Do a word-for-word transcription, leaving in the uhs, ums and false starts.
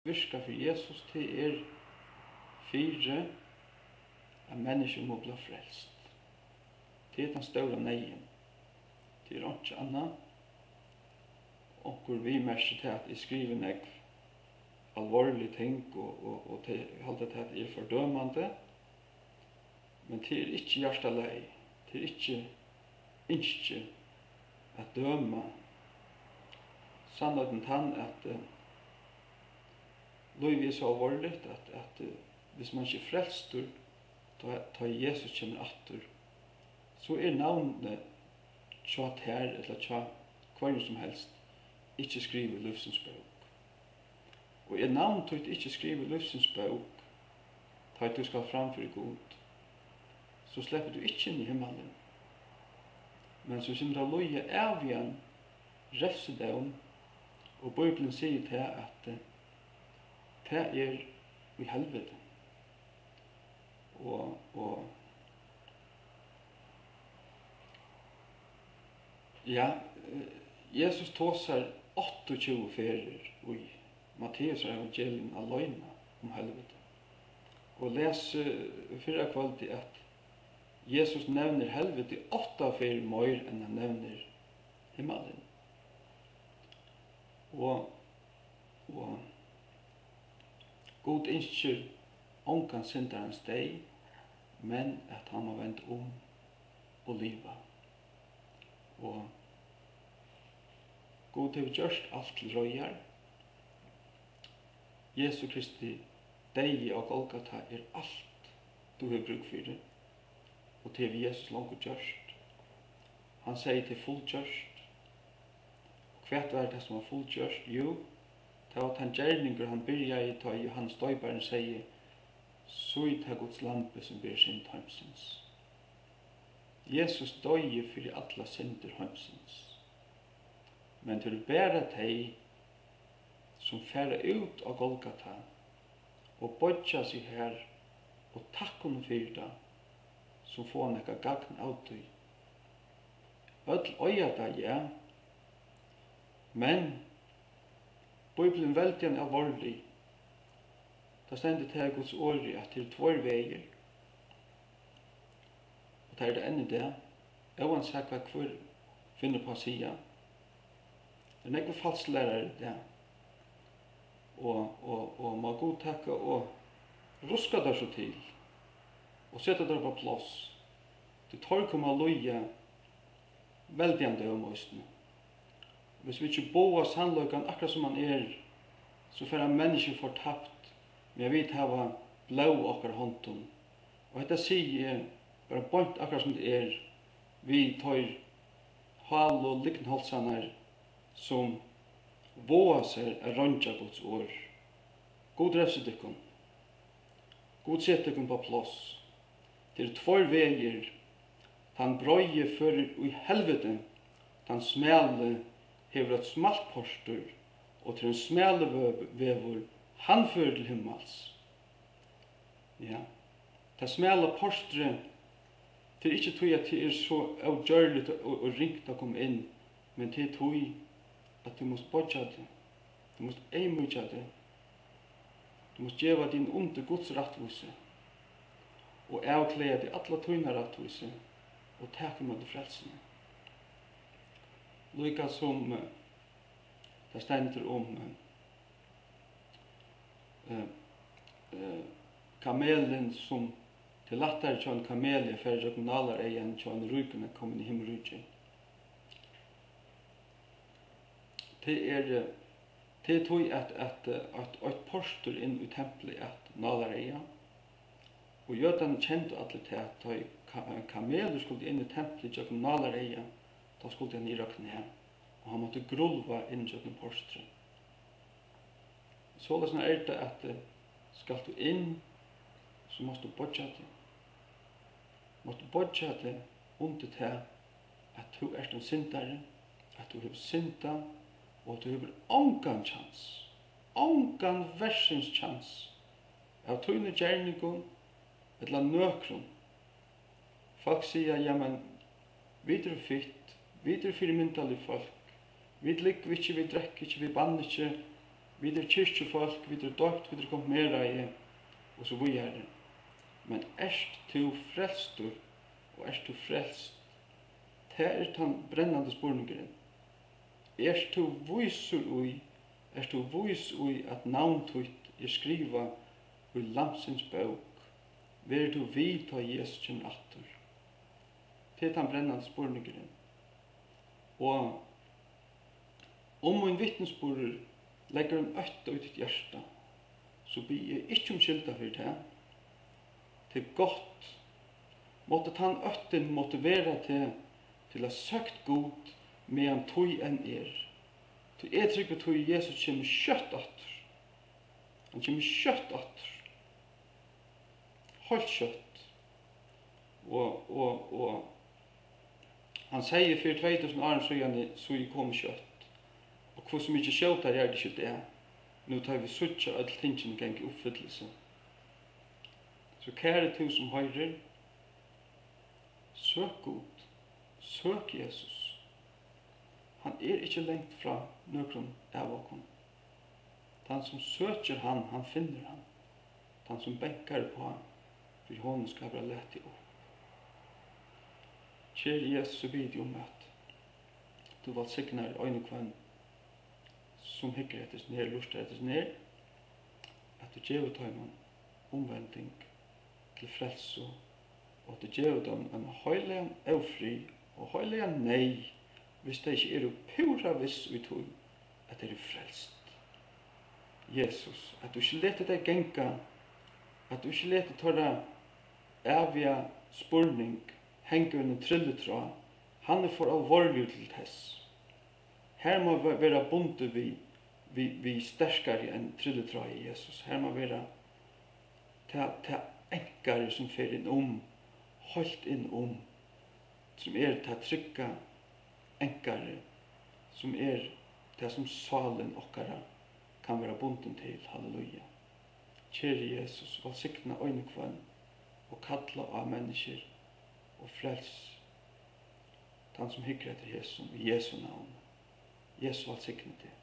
virkar fyri Jesus, tað er fyri, at menniskju mugu blíva frelst. Tað er tann stóra neyðin. Tað er einki annað. Onkur viðmerkir tað, at eg skrivi nógv alvorlig ting, og, og, og tey halda, at tað er fordømandi. Men tað er ikki hjartalagið, tað er ikki ynskið at døma. Sannleikin tann, at, eh, lívið er so alvorligt, at, at, eh, hvis man ikki er frelstur, tá, tá Jesus kemur aftur, so er navnið hjá tær ella hjá hvørjum sum helst ikki skrivað í lívsins bók. Og er navn títt ikki skrivað í lívsins bók, tá ið tú skalt fram fyri Gud, so sleppur tú ikki inn í himmalin. Men so kemur tú at líða ævigan revsidóm, og Bíblian sigur tað, at, eh, tað er í helviti. Og, og, ja, eh, Jesus tosar áttaogtjúgu ferðir í Matteusar evangelium aleina um helviti. Og les, eh, fyrra kvøldið, at Jesus nevnir helviti átta ferðir meir, enn hann nevnir himmalin. Og, og Gud ynskir ongan syndarans deyð, men at hann má venda um og liva. Og Gud hevur gjørt alt til reiðar. Jesu Kristi deyði á Golgata er alt, tú hevur brúk fyri, og tað hevur Jesus longu gjørt. Hann segði: "Tað er fullgjørt." Hvat var tað, sum var fullgjørt? Jú, tað var tann gerningur, hann byrjaði, tá Jóhannes Doyparin segði: "Sýn tað Guds lamb, sum ber synd heimsins." Jesus doyði fyri allar syndir heimsins. Men tað eru bara tey, sum fara út á Golgata og boyggja seg har og takka honum fyri tað, sum fáa nakað gagn av tí. Øll eiga tað, ja, men Bíblian veldigan alvorlig. Tað stendur tað í Guds orði, at tað eru tveir vegir, og tað er tað enn í dag, óansæð hvat hvør finnur upp á at siga. Tað eru nógvir falsklærarar í dag, og, og, og má Gud taka og ruska teir so til og seta teir upp á pláss, tí teir koma at líða veldigan dóm eisini. Hvis vit ikki boða sannleikan akkurát sum hann er, so fara menniskju fortapt, meðan vit hava blóð á okkara hondum. Og hetta sigi eg bara beint akkurát sum tað er, við teir hálu lygnhálsarnar, sum vága sær at reingja Guds orð. Gud revsi tykkum. Gud seti tykkum upp á pláss. Tað eru tveir vegir. Tann breiði førir í helviti, tann smali hevur eitt smalt portur, og tað er ein smalur vø-, vegur, hann førir til himmals. Ja. Tað smala portrið, tað er ikki tí, at tað er so ógjørligt og, og ringt at koma inn, men tað er tí, at tú mást boyggja teg, tú mást eyðmýkja teg, tú mást geva teg inn undir Guds rættvísi og avklæða teg alla tína rættvísi og taka ímóti frelsuni. Líka sum, eh, tað stendur um, eh, eh, eh, kamelin, sum tað er lættari hjá einum kameli at fara gjøgnum nálareygað enn hjá einum ríkum at koma inn í himmiríkið. Tað er, eh, tað er tí, at, at, eh, eitt, eitt portur inn í templið æt nálareygað, og jødarnir kendu allir tað, at tá ið ka-, ein kamelur skuldi inn í templið gjøgnum nálareygað, tá skuldi hann niður á knæ, og hann mátti grulva inn gjøgnum portrið. Soleiðis er tað, at, eh, skalt tú inn, so mást tú boyggja teg. Mást tú boyggja teg undir tað, at tú ert ein syndari, at tú hevur syndað, og at tú hevur ongan kjans, ongan versins kjans av tínum gerningum ella nøkrum. Fólk siga: "Jamen, vit eru fitt, vit eru fyrimyndarlig fólk, vit lúgva ikki, vit drekka ikki, vit banna ikki, Vit eru kirkjufólk, vit eru døypt, vit eru konfirmeraði og so víðari. Men ert tú frelstur, og ert tú frelst? Tað er tann brennandi spurningurin. Ert tú vísur í, ert tú vís í, at navn títt er skrivað í Lambsins bók? Verður tú við, tá Jesus kemur aftur? Tað er tann brennandi spurningurin. Og um mín vitnisburður leggur ein ótta í títt hjarta, so biði eg ikki um skylda fyri tað. Tað er gott. Mátti tann óttin motivera teg til at søkt Gud, meðan tíð enn er. Tí eg trúgvi, tí Jesus kemur skjótt aftur. Hann kemur skjótt aftur. Heilt skjótt. Og, og, og hann segði fyri tvey túsund árum síðani, so eg komi skjótt. Og hvussu mikið skjótari er tað ikki í dag, nú tá vit síggja øll tingini ganga í uppfyllelse. So kæri tú sum hoyrir, søk Gud, søk Jesus. Hann er ikki langt frá nøkrum av okkum. Tann sum søkir hann, hann finnur hann. Tann sum bankar uppá, fyri honum skal verða latið upp. Kæri Jesus, so biði eg um, at tú vælsignar ein og hvønn, sum hyggur eftir hesum her, lurtar eftir hesum her, at tú gevur teimum umvending til frelsu, og at tú gevur teimum ein heilagan ófrið og heilagan neyð, hvis tey ikki eru púra viss í tí, at tey eru frelst. Jesus, at tú ikki letur tey ganga, at tú ikki letur teirra æviga spurning hanga í einum trillutráð, hann er for álvorligur til tess. Har má ve-, vera bundið við, við, við sterkari enn trillutráði, Jesus. Har má vera tað, tað ankarið, sum fer inn um, heilt inn um, sum er tað trygga ankarið, sum er tað, sum sálin okkara kann vera bundin til. Halleluja. Kæri Jesus, vælsigna ein og hvønn og kalla á menniskjur og frels tann, sum hyggur eftir hesum, í Jesu navni. Jesus vælsigni teg.